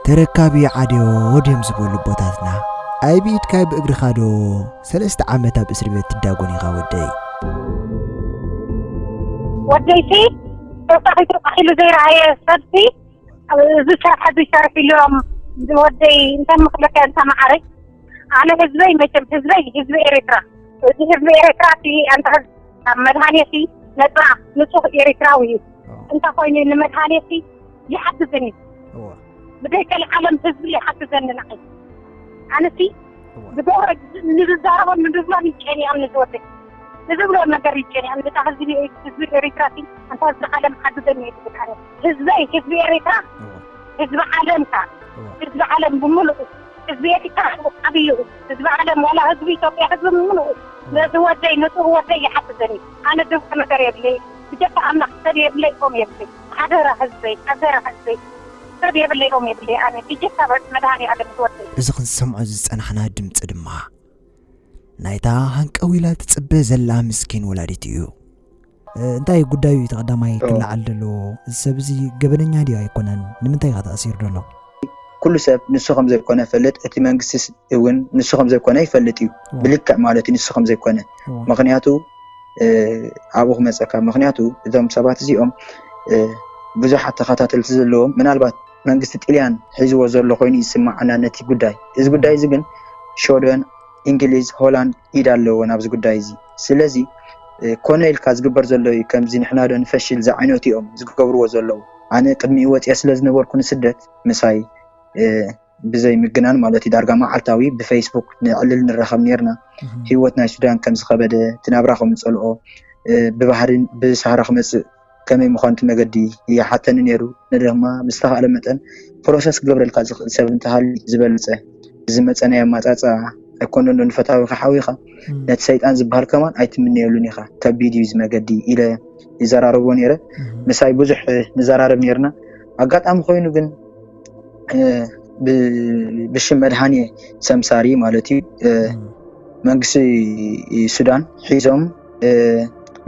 ተረካቢ ዓድዮ ድዮም ዝበሉ ኣቦታትና? ኣይ ብኢድካ ብእግርኻ ዶ ሰለስተ ዓመት ኣብ እስሪ ቤት ትዳጎን ኢኻ ወደይ? ወደይሲ ተወሳኺ ተባሂሉ ዘይረኣየ ሰብሲ እዚ ስራሕ እዚ ይሰርሕ ኢሎም ወደይ እንተ ምክለከ እንተ መዓረይ ኣነ ህዝበይ መቸም ህዝበይ ህዝቢ ኤርትራ እዚ ህዝቢ ኤርትራ እቲ ኣንታ መድሃኔሲ ነፃ ንፁህ ኤርትራዊ እዩ። እንታይ ኮይኑ ንመድሃኔሲ ይሓግዝኒ ብደይ ከልዓለም ህዝቢ ይሓግዘኒ ንዓይ ኣነሲ ብድሕሪ ንዝዛረቦን ንዝብሎን ይጨንየኒ ዝወደይ ንዝብሎ ነገር ይጨንየኒ ብታ ህዝቢ ህዝቢ ኤርትራ ሲ ኣንታ ህዝቢ ዓለም ሓግዘኒ ይብል ኣነ ህዝበይ ህዝቢ ኤርትራ ህዝቢ ዓለም ካ ህዝቢ ዓለም ብምሉኡ ህዝቢ ኤርትራ ዓብዩ ህዝቢ ዓለም ዋላ ህዝቢ ኢትዮጵያ ህዝቢ ብምሉኡ ነዚ ወደይ ንፁህ ወደይ ይሓግዘኒ ኣነ ዝብሎ ነገር የብለይ ብጀካ ኣምላኽ ሰብ የብለይ ኦም የብለይ ሓደራ ህዝበይ ሓደራ ህዝበይ ሰብ የብለይ ኦም የብለይ ኣነ ብጀካ መድሃኔ ኣለም ዝወደይ እዚ ክንሰምዖ ዝጸናሕና ድምጺ ድማ ናይታ ሃንቀው ኢላ ትጽበ ዘላ ምስኪን ወላዲት እዩ። እንታይ ጉዳዩ እቲ ቀዳማይ ክለዓል ዘለዎ? እዚ ሰብ እዚ ገበነኛ ድዩ ኣይኮነን? ንምንታይ ኢኻ ተኣሲሩ ዘሎ? ኩሉ ሰብ ንሱ ከም ዘይኮነ ፈልጥ፣ እቲ መንግስቲ እውን ንሱ ከም ዘይኮነ ይፈልጥ እዩ። ብልክዕ ማለት እዩ ንሱ ከም ዘይኮነ። ምክንያቱ ኣብኡ ክመፀካ። ምክንያቱ እዞም ሰባት እዚኦም ብዙሓት ተኸታተልቲ ዘለዎም ምናልባት መንግስቲ ጥልያን ሒዝዎ ዘሎ ኮይኑ ይስማዓና ነቲ ጉዳይ። እዚ ጉዳይ እዚ ግን ሸወደን፣ እንግሊዝ፣ ሆላንድ ኢድ ኣለዎ ናብዚ ጉዳይ እዚ። ስለዚ ኮነ ኢልካ ዝግበር ዘሎ እዩ። ከምዚ ንሕና ዶ ንፈሽል ዝዓይነቱ እዮም ዝገብርዎ ዘለዉ። ኣነ ቅድሚኡ ወፅየ ስለ ዝነበርኩ ንስደት ምሳይ ብዘይ ምግናን ማለት እዩ ዳርጋ መዓልታዊ ብፌስቡክ ንዕልል ንራኸብ ነርና። ህይወት ናይ ሱዳን ከም ዝኸበደ፣ እቲ ናብራ ከም ዝፀልኦ፣ ብባህርን ብሳህራ ክመፅእ ከመይ ምዃኑ እቲ መገዲ ይሓተኒ ነይሩ። ንደማ ብዝተኻእለ መጠን ፕሮሰስ ክገብረልካ ዝኽእል ሰብ እንተሃልዩ ዝበለፀ። ዝመፀ ናይ ኣማፃፃ ኣይኮነን ዶ ንፈታዊኻ ሓዊኻ ነቲ ሰይጣን ዝበሃል ከማን ኣይትምነየሉን ኢኻ። ከቢድ እዩ እዚ መገዲ ኢለ ይዘራረቦ ነይረ። ምሳይ ብዙሕ ንዘራረብ ነርና። ኣጋጣሚ ኮይኑ ግን ብሽም መድሃኔ ሰምሳሪ ማለት እዩ መንግስቲ ሱዳን ሒዞም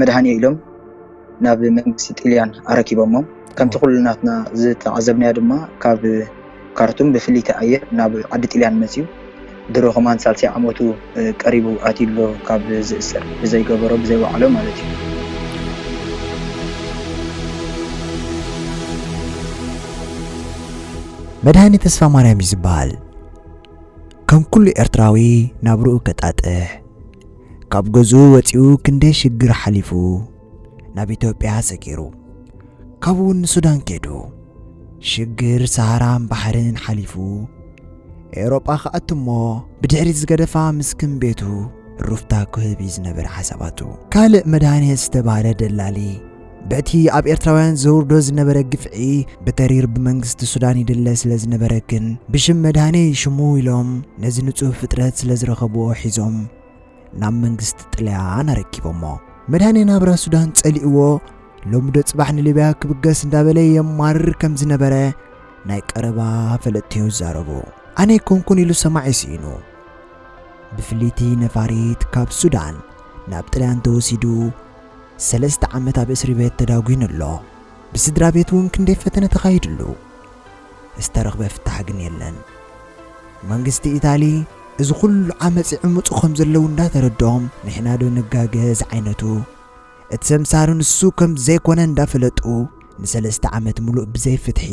መድሃኔ ኢሎም ናብ መንግስቲ ጥልያን ኣረኪቦሞም። ከምቲ ኩሉ ናትና ዝተዓዘብናዮ ድማ ካብ ካርቱም ብፍልይቲ ኣየር ናብ ዓዲ ጥልያን መፅዩ። ድሮ ከማን ሳልሳይ ዓመቱ ቀሪቡ ኣትዩ ኣሎ ካብ ዝእሰር ብዘይገበሮ ብዘይወዓሎ ማለት እዩ። መድሃኔ ተስፋ ማርያም እዩ ዝበሃል። ከም ኩሉ ኤርትራዊ ናብርኡ ከጣጥሕ ካብ ገዝኡ ወጺኡ ክንደይ ሽግር ሓሊፉ ናብ ኢትዮጵያ ሰጊሩ ካብኡ እውን ንሱዳን ከይዱ ሽግር ሰሃራን ባሕርን ሓሊፉ ኤውሮጳ ክኣቱ እሞ ብድሕሪት ዝገደፋ ምስክን ቤቱ ሩፍታ ክህብ እዩ ዝነበረ ሓሳባቱ። ካልእ መድሃኔ ዝተባህለ ደላሊ በቲ ኣብ ኤርትራውያን ዘውርዶ ዝነበረ ግፍዒ ብተሪር ብመንግስቲ ሱዳን ይድለ ስለ ዝነበረ ግን ብሽም መድሃኔ ይሽሙ ኢሎም ነዚ ንጹህ ፍጥረት ስለ ዝረኸብዎ ሒዞም ናብ መንግስቲ ጥልያን ኣረኪቦሞ። መድሃኔ ናብራ ሱዳን ጸሊእዎ ሎሚ ዶ ጽባሕ ንሊብያ ክብገስ እንዳበለ የማርር ከም ዝነበረ ናይ ቀረባ ፈለጥትዮ ይዛረቡ። ኣነ ኣይኮንኩን ኢሉ ሰማዒ ስኢኑ። ብፍልይቲ ነፋሪት ካብ ሱዳን ናብ ጥልያን ተወሲዱ ሰለስተ ዓመት ኣብ እስሪ ቤት ተዳጒኑ ኣሎ። ብስድራ ቤት እውን ክንደይ ፈተነ ተኻይድሉ ዝተረኽበ ፍታሕ ግን የለን። መንግስቲ ኢታሊ እዚ ኩሉ ዓመፅ ይዕምፁ ከም ዘለዉ እንዳተረድኦም ንሕና ዶ ንጋገ ዝዓይነቱ እቲ ሰምሳሪ ንሱ ከም ዘይኮነ እንዳፈለጡ ንሰለስተ ዓመት ሙሉእ ብዘይ ፍትሒ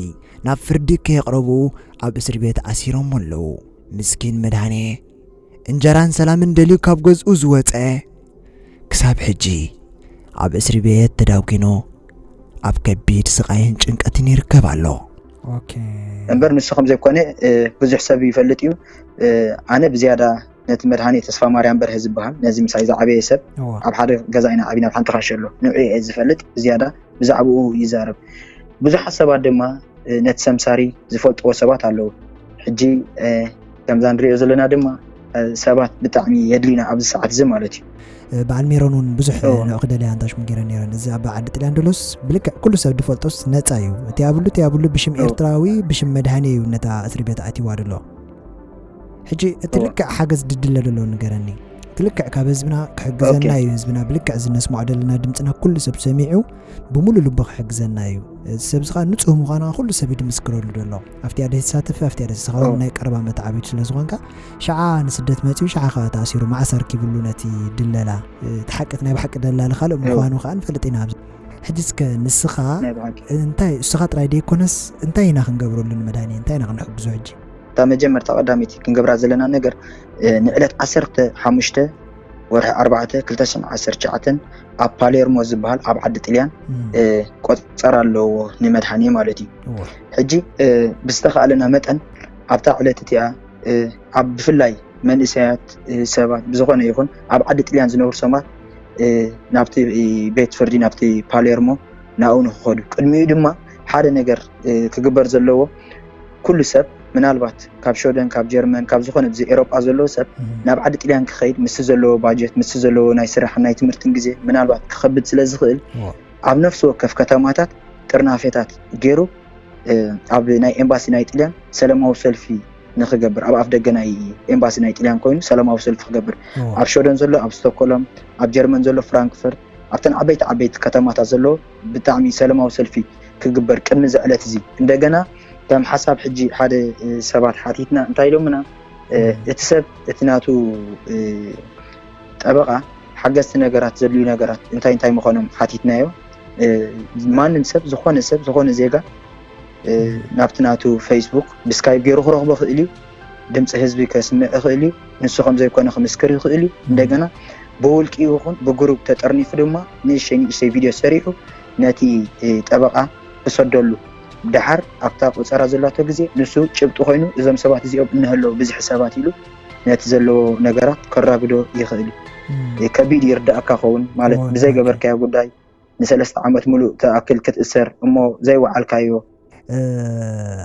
ናብ ፍርዲ ከየቕረቡ ኣብ እስሪ ቤት ኣሲሮሞ ኣለዉ። ምስኪን መድሃኔ እንጀራን ሰላምን ደልዩ ካብ ገዝኡ ዝወፀ ክሳብ ሕጂ ኣብ እስሪ ቤት ተዳጒኑ ኣብ ከቢድ ስቓይን ጭንቀትን ይርከብ ኣሎ። እምበር ንሱ ከም ዘይኮነ ብዙሕ ሰብ ይፈልጥ እዩ። ኣነ ብዝያዳ ነቲ መድሃኔ ተስፋ ማርያም በርሀ ዝበሃል ነዚ ምሳይ ዝዓበየ ሰብ ኣብ ሓደ ገዛ ኢና ዓቢና ኣብ ሓንቲ ካሸሎ ንዑ እየ ዝፈልጥ ብዝያዳ ብዛዕባኡ ይዛረብ። ብዙሓት ሰባት ድማ ነቲ ሰምሳሪ ዝፈልጥዎ ሰባት ኣለዉ። ሕጂ ከምዛ ንሪኦ ዘለና ድማ ሰባት ብጣዕሚ የድልዩና ኣብዚ ሰዓት እዚ ማለት እዩ። በዓል ሜሮን እውን ብዙሕ ልእኹ ደለያ እንታሽሙ ገይረን ነይረን። እዚ ኣብ ዓዲ ጥልያን ደሎስ ብልክዕ ኩሉ ሰብ ዝፈልጦስ ነፃ እዩ። እቲ ኣብሉ እቲ ኣብሉ ብሽም ኤርትራዊ ብሽም መድሃኒ እዩ ነታ እስሪ ቤት ኣትይዋ ደሎ። ሕጂ እቲ ልክዕ ሓገዝ ድድለ ደሎ ንገረኒ። እቲ ብልክዕ ካብ ህዝብና ክሕግዘና እዩ። ህዝብና ብልክዕ እዚ ነስምዖ ዘለና ድምፅና ኩሉ ሰብ ሰሚዑ ብምሉእ ልቡ ክሕግዘና እዩ። እዚ ሰብ እዚ ከዓ ንፁህ ምዃኑ ከዓ ኩሉ ሰብ እዩ ድምስክረሉ ዘሎ። ኣብቲኣ ዶ ይሳተፍ ኣብቲኣ ዶ ይሳተፍ እውን ናይ ቀረባ መተዓቢቱ ስለ ዝኾንካ፣ ሸዓ ንስደት መፂኡ ሸዓ ከዓ ተኣሲሩ ማእሰር ኪብሉ ነቲ ድለላ፣ እቲ ሓቂ ናይ ብሓቂ ደላሊ ካልእ ምዃኑ ከዓ ንፈልጥ ኢና። ኣብዚ ሕጂ እስከ ንስኻ እንታይ፣ ንስኻ ጥራይ ደይኮነስ እንታይ ኢና ክንገብረሉ ንመድሃኒ እንታይ ኢና ክንሕግዞ ሕጂ? እታ መጀመርታ ቀዳመይቲ ክንገብራ ዘለና ነገር ንዕለት ዓሰርተ ሓሙሽተ ወርሒ ኣርባዕተ ክልተ ሽሕን ዓሰርተ ትሽዓተን ኣብ ፓሌርሞ ዝበሃል ኣብ ዓዲ ጥልያን ቆፀራ ኣለዎ ንመድሃኒ ማለት እዩ። ሕጂ ብዝተኻእለና መጠን ኣብታ ዕለት እቲኣ ኣብ ብፍላይ መንእሰያት ሰባት ብዝኾነ ይኹን ኣብ ዓዲ ጥልያን ዝነብሩ ሰባት ናብቲ ቤት ፍርዲ ናብቲ ፓሌርሞ ናብኡ ንክኸዱ ቅድሚኡ ድማ ሓደ ነገር ክግበር ዘለዎ ኩሉ ሰብ ምናልባት ካብ ሸወደን ካብ ጀርመን ካብ ዝኾነ ብዚ ኤሮጳ ዘለዎ ሰብ ናብ ዓዲ ጥልያን ክኸይድ ምስቲ ዘለዎ ባጀት ምስቲ ዘለዎ ናይ ስራሕ ናይ ትምህርትን ግዜ ምናልባት ክኸብድ ስለ ዝኽእል ኣብ ነፍሲ ወከፍ ከተማታት ጥርናፌታት ገይሩ ኣብ ናይ ኤምባሲ ናይ ጥልያን ሰላማዊ ሰልፊ ንክገብር ኣብ ኣፍ ደገ ናይ ኤምባሲ ናይ ጥልያን ኮይኑ ሰላማዊ ሰልፊ ክገብር ኣብ ሸወደን ዘሎ ኣብ ስቶኮሎም ኣብ ጀርመን ዘሎ ፍራንክፈርት ኣብተን ዓበይቲ ዓበይቲ ከተማታት ዘለዎ ብጣዕሚ ሰላማዊ ሰልፊ ክግበር ቅድሚ እዚ ዕለት እዚ እንደገና ከም ሓሳብ ሕጂ ሓደ ሰባት ሓቲትና እንታይ ኢሎምና እቲ ሰብ እቲ ናቱ ጠበቃ ሓገዝቲ ነገራት ዘድልዩ ነገራት እንታይ እንታይ ምዃኖም ሓቲትናዮ። ማንም ሰብ ዝኾነ ሰብ ዝኾነ ዜጋ ናብቲ ናቱ ፌስቡክ ብስካይፕ ገይሩ ክረኽቦ ይኽእል እዩ። ድምፂ ህዝቢ ከስምዕ ይኽእል እዩ። ንሱ ከም ዘይኮነ ክምስክር ይኽእል እዩ። እንደገና ብውልቂ ይኹን ብግሩፕ ተጠርኒፉ ድማ ንእሽተይ ንእሽተይ ቪድዮ ሰሪሑ ነቲ ጠበቃ ክሰደሉ ደሓር ኣብታ ቆፀራ ዘላቶ ግዜ ንሱ ጭብጢ ኮይኑ እዞም ሰባት እዚኦም እንህለው ብዝሒ ሰባት ኢሉ ነቲ ዘለዎ ነገራት ከራግዶ ይኽእል እዩ። ከቢድ ይርዳእካ ኸውን ማለት ብዘይገበርካዮ ጉዳይ ንሰለስተ ዓመት ሙሉእ ተኣክል ክትእሰር እሞ ዘይወዓልካዮ።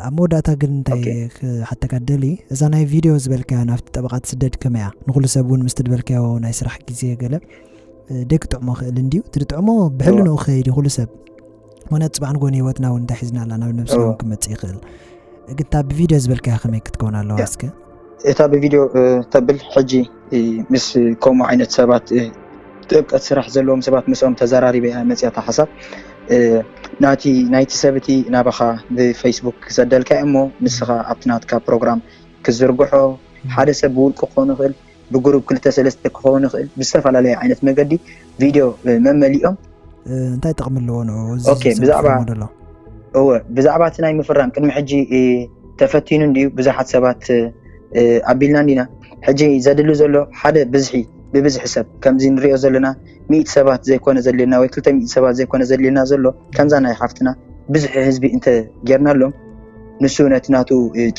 ኣብ መወዳእታ ግን እንታይ ክሓተካ ደሊ እዛ ናይ ቪድዮ ዝበልካዮ ናብቲ ጠበቃ ትስደድ ከመያ ንኩሉ ሰብ እውን ምስቲ ዝበልካዮ ናይ ስራሕ ግዜ ገለ ደይ ክጥዕሞ ክእል እንድዩ ትጥዕሞ ብሕልንኡ ክኸይድ ኩሉ ሰብ ምክንያቱ ፅባሕ ንጎኒ ህይወትና እውን እንታይ ሒዝና ኣላ ናብ ነብስና እውን ክመፅእ ይኽእል ግንታ ብቪድዮ ዝበልካዮ ከመይ ክትከውን ኣለዋ እስከ እታ ብቪድዮ ተብል ሕጂ ምስ ከምኡ ዓይነት ሰባት ጥብቀት ስራሕ ዘለዎም ሰባት ምስኦም ተዘራሪበ እያ መፅያታ ሓሳብ ናቲ ናይቲ ሰብቲ ናባኻ ብፌስቡክ ክሰደልካ እሞ ንስኻ ኣብቲ ናትካ ፕሮግራም ክዝርግሖ ሓደ ሰብ ብውልቁ ክኸውን ይኽእል ብግሩብ ክልተ ሰለስተ ክኸውን ይኽእል ብዝተፈላለየ ዓይነት መገዲ ቪድዮ መመሊኦም እንታይ ጥቕሚ ኣለዎ ንኡ ብዛዕባ እወ ብዛዕባ እቲ ናይ ምፍራም ቅድሚ ሕጂ ተፈቲኑ እንድዩ ብዙሓት ሰባት ኣቢልና እንዲና ሕጂ ዘድሊ ዘሎ ሓደ ብዝሒ ብብዝሒ ሰብ ከምዚ ንሪኦ ዘለና ሚእቲ ሰባት ዘይኮነ ዘድልየና ወይ ክልተ ሚእቲ ሰባት ዘይኮነ ዘድልየና ዘሎ ከምዛ ናይ ሓፍትና ብዙሒ ህዝቢ እንተ ጌርናሎም ንሱ ነቲ ናቱ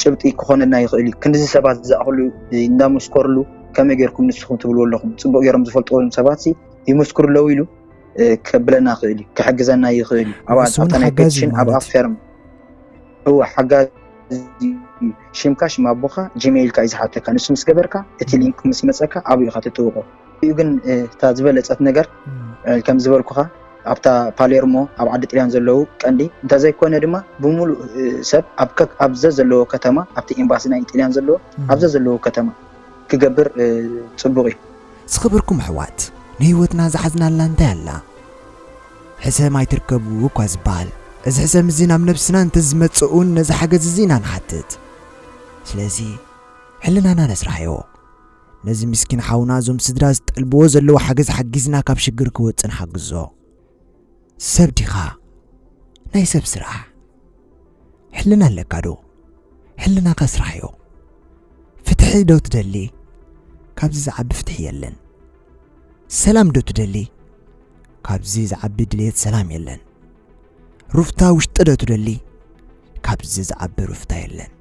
ጭብጢ ክኾነልና ይኽእል እዩ ክንድዚ ሰባት ዝኣኽሉ እንዳመስከርሉ ከመይ ጌርኩም ንስኹም ትብልዎ ኣለኹም ፅቡቅ ጌሮም ዝፈልጥዎም ሰባት ይመስክሩ ኣለዉ ኢሉ ከብለና ይኽእል እዩ ክሕግዘና ይኽእል እዩ ኣብ ኣታ ናይ ፔቲሽን ኣብ ኣፌርም እወ ሓጋዚ ሽምካ ሽም ኣቦኻ ጂሜይልካ እዩ ዝሓተካ ንሱ ምስ ገበርካ እቲ ሊንክ ምስ መፀካ ኣብኡ ኢኻ ትጥውቆ እዩ ግን እታ ዝበለፀት ነገር ከም ዝበልኩኻ ኣብታ ፓሌርሞ ኣብ ዓዲ ጥልያን ዘለዉ ቀንዲ እንተዘይኮነ ድማ ብምሉእ ሰብ ኣብ ዘዘለዎ ከተማ ኣብቲ ኤምባሲ ናይ ጥልያን ዘለዎ ኣብ ዘዘለዎ ከተማ ክገብር ፅቡቕ እዩ። ዝኸበርኩም ኣሕዋት፣ ንህይወትና ዝሓዝናላ እንታይ ኣላ? ሕሰም ኣይትርከቡ እኳ ዝበሃል፣ እዚ ሕሰም እዚ ናብ ነብስና እንተዝመጽእ እውን ነዚ ሓገዝ እዚ ኢና ንሓትት። ስለዚ ሕልናና ነስርሓዮ። ነዚ ምስኪን ሓውና እዞም ስድራ ዝጠልብዎ ዘለዉ ሓገዝ ሓጊዝና ካብ ሽግር ክወጽእ ንሓግዞ። ሰብ ዲኻ? ናይ ሰብ ስራሕ። ሕልና ኣለካ ዶ? ሕልናኻ ስራሕዮ። ፍትሒ ዶ ትደሊ? ካብዚ ዝዓቢ ፍትሒ የለን። ሰላም ዶ ትደሊ? ካብዚ ዝዓቢ ድልየት ሰላም የለን። ሩፍታ ውሽጢ ዶ ትደሊ? ካብዚ ዝዓቢ ሩፍታ የለን።